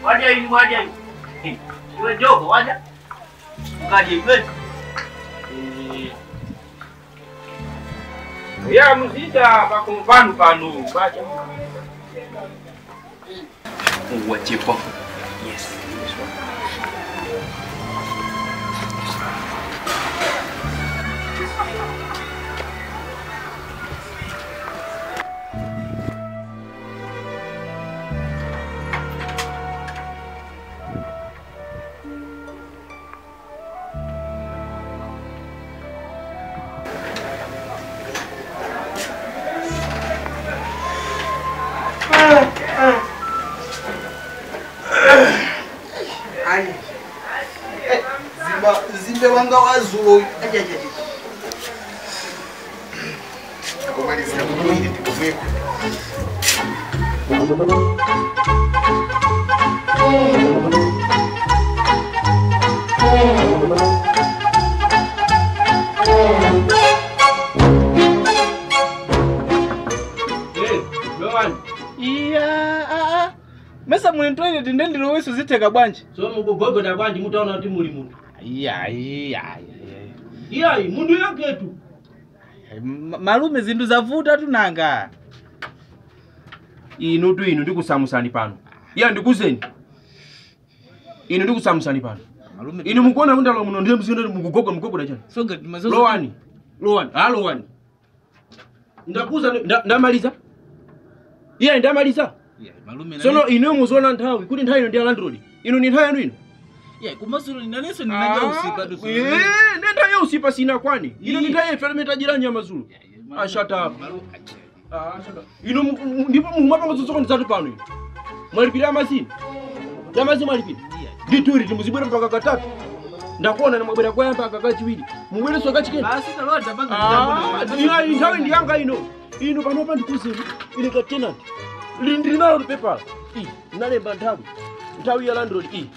Waja ini waja ini. Iwe jogo waja. Ukaje iwe. Ya muzita pakumvanu panu waja. Uwachepo. Yes. Zimbe wanga wazuo. Kumalizia kuili tikuveko. Eh, Rowan. Iya, Mesa muli toilet ndendilo wesu ziteka bwanji. So mukugogoda bwanji mutaona kuti muli munthu. Iya. Iya, mundu yaketu. Malume zindu zavuta tunanga. Inu tu inu ndikusamusani pano. Iya ndikuzeni. Inu ndikusamusani pano. Malume inu mukuona kundalo muno ndiye mzindo mukugogo mugogoda chani. Songa mazozo. Lowani. Lowani. Ah lowani. Ndakuza ndamaliza. Iya ndamaliza. Iya malume. Sono inu muzoona nthawi kuti nthawi ino ndi ya landlord. Inu ni nthawi yanu ino. Yeah, kumasulu ninaneso ninaja usipa tu. Eh, nenda yo usipa sina kwani. Ino nitaye ferme tajirani ya mazulu. Ah, shut up. Ah, shut up. Ino ndipo mumapanga zotsoko ndizatu pano ino. Mwalipira amazini. Amazini mwalipira. Ndituri timuzibwera mpaka katatu. Ndakuona namwabwera kwayamba kakachiwiri. Mubwereso kachikeni. Basi talota panga ndambo. Ino nthawi ndiyanga ino. Ino panopa ndikuzeni. Ile ka tenant. Lindinalo paper. I nalemba nthawi. Nthawi ya landlord i.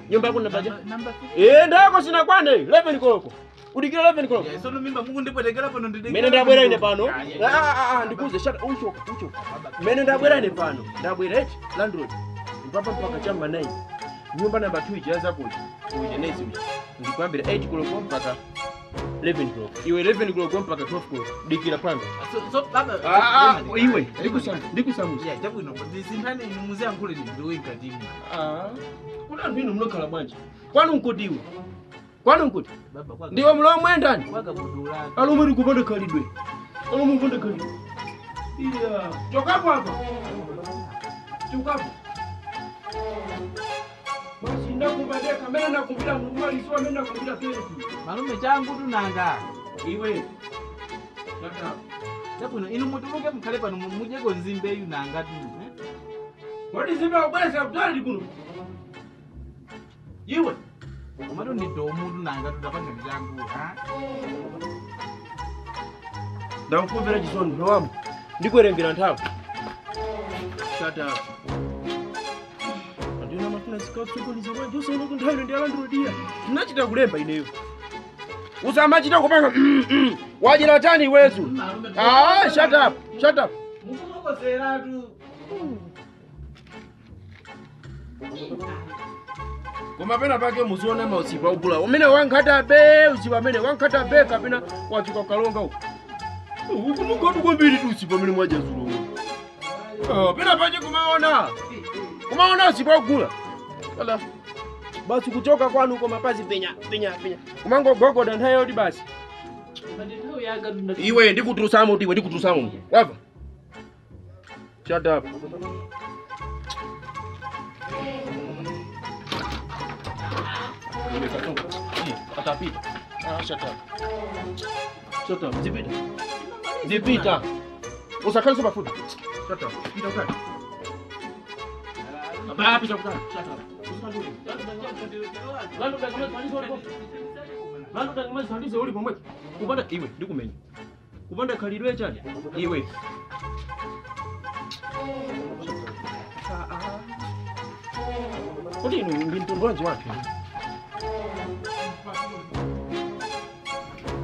Nyumba yako namba namba 6. Eh ndako sina kwane 11 koloko. Udikira 11 koloko. Yeah, sono mimba Mungu ndipo tekera pano ndidikira. Mene ndabwera ine pano. Ndikuze shut uchoka uchoka. Mene ndabwera ine pano. Ndabwera eti landlord. Mpapa mpaka chama 9. Nyumba namba 2 ijaza kuti. Uje nezi uja. Ndikwambira 8 koloko mpaka 11 koloko. Iwe 11 koloko mpaka 12 koloko. Dikira panga. So baba iwe ndikusamu ndikusamu. Yeah, jabu ino ndisinthane inu muziyankhule ndiwe mkatimu. Kuna nthu inu munokhala bwanji. Kwanu nkutiwe. Kwanu nkuti. Baba kwa. Ndiwe mlomwe ndani. Kwakabudula. Alomwe ndikupanda khalidwe. Alomwe kupanda khalidwe. Iya, chokapo apa. Chokapo. Basi ndakumbadeka mene ndakumbira mumali so mene ndakumbira pele. Malume changu tunanga. Iwe. Tata. Jabu inu mutuluke mukhale pano mujeko nzimbe yu nanga tu. Kodi zimbe ubweza kutali kuno. Iwe. Komatu ndi domu tunanga tutapanga changu, ha? Ndakukumvera chisoni mlowamu. Ndikuwerengera nthawi. Shut up. Andina mafuna zikatsogoliza bwanji usaona kuti nthawi ino ndi alandrodia. Tinachita kulemba ineyo. Usamachita kupanga wajira chani iwezu. Ah, shut up. Shut up. Mukusokozeratu. Koma pena pake muziona mausipa ugula. Umene wankhata be, usipa amene wankhata be kapena wachuka kalonga uko. Uku mugodu kwambiri tu usipa amene mwaja zulo. Ah, pena pake kumaona. Kumaona usipa ugula. Ala. Basi kuchoka kwanu uko mapazi penya penya penya. Kumangogogoda nthawi yoti basi. Iwe ndikutusamu iwe ndikutusamu. Wava. Shut up. Atapita. Ah, shut up. Shut up. Zipita. Zipita. Usakhale pafupi. Shut up. Pita ukali. Baba pita ukali. Shut up. Lando tangamazithandize uli pomwepo. Kupanda iwe ndikumenya. Kupanda khalidwe chani iwe. Kuti inu ndi mtundu wanji wake?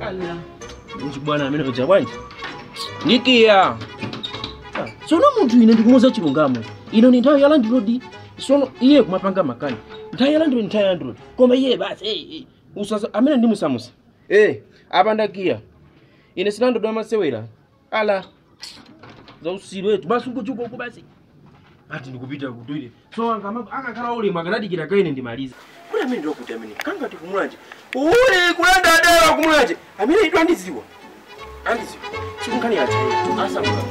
Ala. Nji bwana amene kuja bwanji. Nikiya. Sono munthu ine ndikumuza chilungamo. Ino ni nthawi ya landlord. Sono iye kumapanga makani. Nthawi ya landlord nthawi ya landlord. Koma iye basi usaza amene ndi musamusa. Apa ndakiya. Ine silandlord amasewera. Ala. Za usiru wetu basi ukuchuka uku basi. Ati ndikupita ku toilet. So akakhala ulemu akanadikira kaine ndimaliza. Kuli amene ndikuti amene kanga tikumulanje. Uli kulanda adawa kumulanje. Amene itu andiziwa. Andiziwa. Sikunkhani yacha. Asamula.